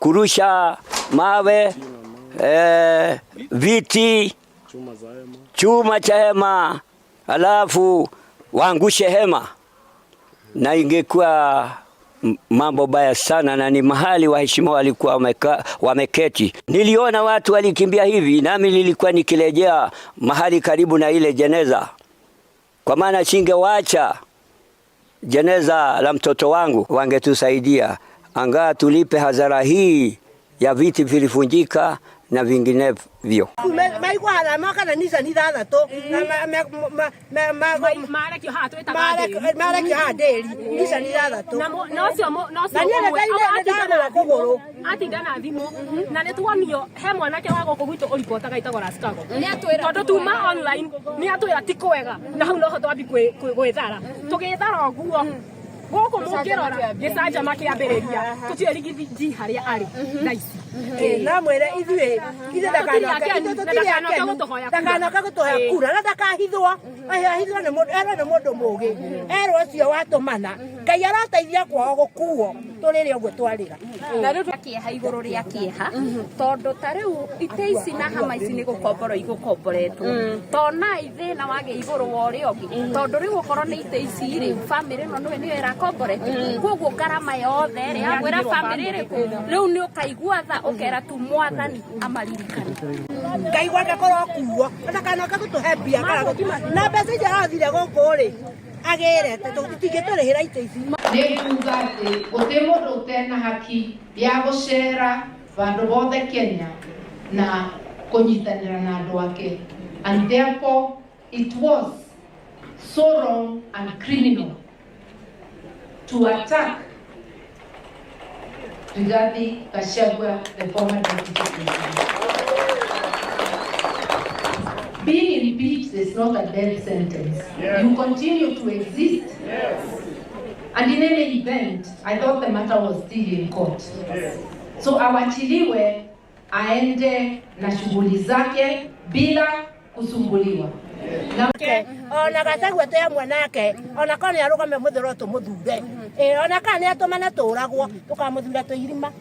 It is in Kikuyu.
Kurusha mawe, viti, chuma cha hema, alafu waangushe hema, na ingekuwa mambo baya sana, na ni mahali waheshimiwa walikuwa wameketi. Niliona watu walikimbia hivi, nami nilikuwa nikirejea mahali karibu na ile jeneza, kwa maana singewacha jeneza la mtoto wangu. Wangetusaidia angaa tulipe hasara hii ya viti vilivunjika na vinginevyo. Maiguaga moka na Nissan 6 na marekio haha twĩtaga marekio haha ndĩri Nissan 6. Na na ũcio na ũcio Na niĩ ũmwe, nĩ ndagũra kũgũrũ. Atinda na thimũ na nĩ tuonio he mwanake wa gũkũ gwitũ ũripotaga ĩtagwo Raskago, tondũ tuma online nĩ atwĩra ti kwega, na hau noho twambi gwĩthara tũgĩthara ũguo gũkũ mũngĩrora gĩcanjama kĩambĩrĩria, tũtiũĩ Riggy G harĩa arĩ thaa ici. No mwĩre ithuĩ Tũtirĩ akenu, ithuĩ na tũtirĩ ndakanoke akenu. gũtũhoya kura. Ndakanoke gũtũhoya kura na ndakahithwo, ahithwo nĩ mũndũ erwo nĩ mũndũ mũgĩ, erwo ũcio watũmana Ngai aroteithia kwao gũkuo tũrĩre ũguo twarĩra. Na rĩu kĩeha igũrũ rĩa kĩeha, tondũ ta rĩu itĩ ici na hama ici nĩ gũkomborwo igũkomboretwo, tonai thĩna wagĩa igũrũ wa ũrĩa ũngĩ, tondũ rĩu okorwo nĩ itĩ ici rĩ, bamĩrĩ ĩno nĩyo ĩrakomborete, koguo ngarama yothe rĩ yagwĩra bamĩrĩ ĩrĩkũ? Rĩu nĩ ũkaigua tha, ũkera tu Mwathani amaririkane. Ngai gwake kũrokuo na ndakanoke gũtũhe mbia kana na mbeca icio arathire gũkũ rĩ agĩrete tũtingĩtũrĩhĩra itĩ ici. Nĩ kuga atĩ gũtĩ mũndũ ũtena haki ya gũcera vandũ vothe Kenya na kũnyitanĩra na andũ ake, and therefore it was so wrong and criminal to attack Rigathi Gachagua, the former deputy president. Being impeached is not a death sentence. You continue to exist. And in any event, I thought the matter was still in court. So awachiliwe aende na shughuli zake bila kusumbuliwa. Na Ona Gachagua twĩ hamwe nake, ona korwo nĩ arũgame mũthuro tũmũthure. Ĩ, ona kana nĩ atũmane tũragwo, tũkamũthura twĩ irima.